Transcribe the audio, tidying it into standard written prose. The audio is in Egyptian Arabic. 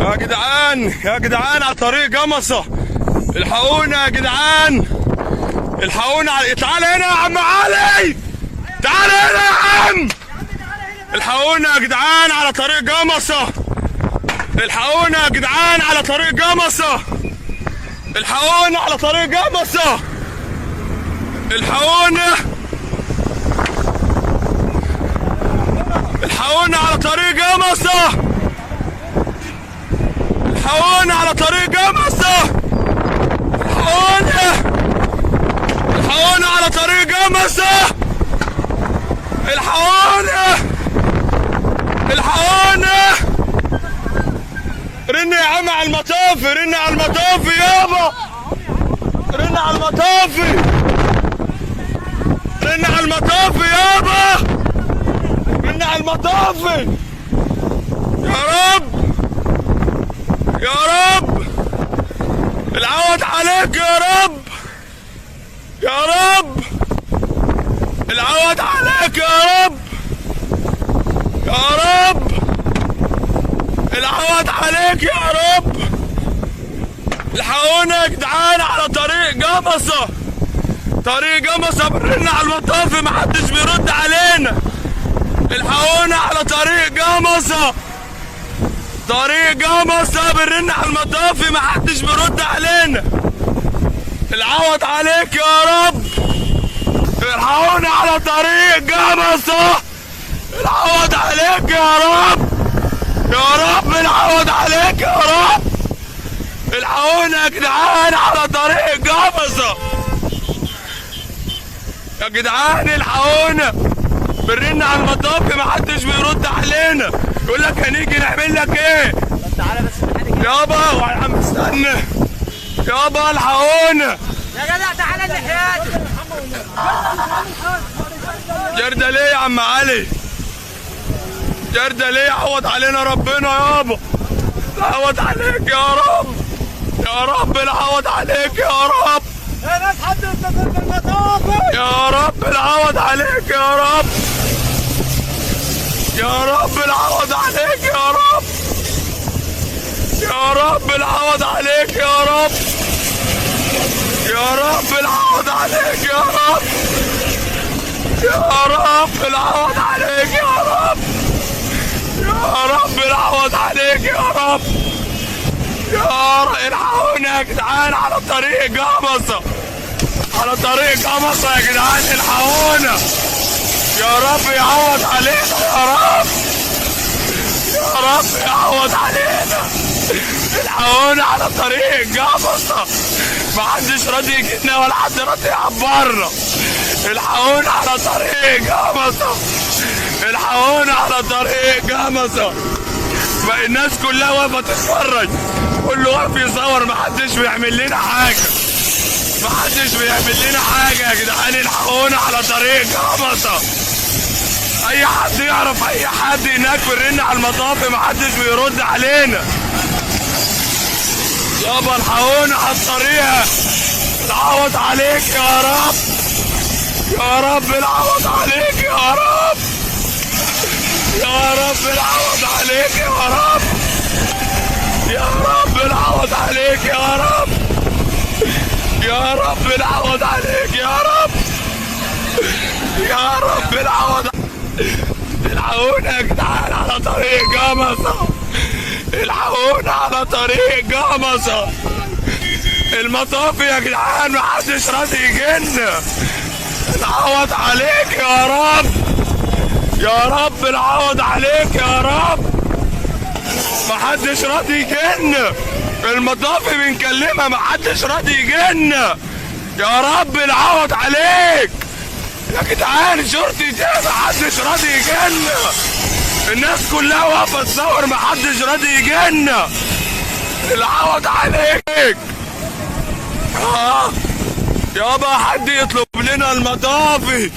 يا جدعان يا جدعان على طريق جمصة، الحقونا يا جدعان، الحقونا. تعال هنا يا عم علي، تعال هنا يا عم، الحقونا يا جدعان على طريق جمصة، الحقونا يا جدعان على طريق جمصة، الحقونا على طريق جمصة، الحقونا، الحقونا على طريق جمصة، الحقونا على طريق جمصة، الحقونا، الحقونا على طريق جمصة، الحقونا، الحقونا. رن يا عم على المطافي، رن على المطافي يابا، رن على المطافي، رن على المطافي يابا، رن على المطافي. يا رب يا رب العوض عليك يا رب، يا رب العوض عليك يا رب، يا رب العوض عليك يا رب. الحقونا يا جدعان على طريق جمصة، طريق جمصة، بنرن على المطافي محدش بيرد علينا. الحقونا على طريق جمصة، طريق جمصة، بنرن على المطافي محدش بيرد علينا. العوض عليك يا رب، الحقونا على طريق جمصة، العوض عليك يا رب، يا رب العوض عليك يا رب. الحقونا يا جدعان على طريق جمصة يا جدعان، الحقونا، بنرن على المطافي محدش بيرد علينا، يقول لك هنيجي نعمل لك ايه. تعالى بس الحاجة يابا يا عم استنى يابا، الحقونا يا جدع، تعالى لحياتي. جردة ليه يا عم علي؟ جردة ليه؟ عوض علينا ربنا يابا، العوض عليك يا رب، يا رب العوض عليك يا رب، يا ناس حد يتصل بالمطافي. يا رب العوض عليك يا رب، يا رب العوض عليك يا رب، يا رب العوض عليك يا رب، يا رب العوض عليك يا رب، يا رب العوض عليك يا رب، يا رب العوض عليك يا رب، يا رب. الحقونا يا جدعان على طريق جمصة، على طريق جمصة يا جدعان، الحقونا يا رب، يعوض علينا يا رب، يا رب يعوض علينا. الحقونا على طريق جمصة، محدش راضي يجينا ولا حد راضي يعبرنا. الحقونا على طريق جمصة، الحقونا على طريق جمصة. بقى الناس كلها واقفة تتفرج، كله واقف يصور، محدش بيعمل لنا حاجة، محدش بيعمل لنا حاجة يا جدعان. الحقونا على طريق جمصة، أي حد يعرف أي حد هناك بنرن على المطافي محدش بيرد علينا. يابا الحقونا على الطريق، العوض عليك يا رب، يا رب العوض عليك يا رب، يا رب العوض عليك يا رب، يا رب العوض عليك يا رب، يا رب العوض عليك يا رب، يا رب العوض. الحقونا يا جدعان على طريق جمصة، الحقونا على طريق جمصة. المطافي يا جدعان محدش راضي يجينا. العوض عليك يا رب، يا رب العوض عليك يا رب، محدش راضي يجينا. المطافي بنكلمها محدش راضي يجينا. يا رب العوض عليك يا جدعان، شرطي ده محدش راضي يجينا. الناس كلها واقفه تصور محدش راضي يجينا. العوض عليك. يابا حد يطلب لنا المطافي.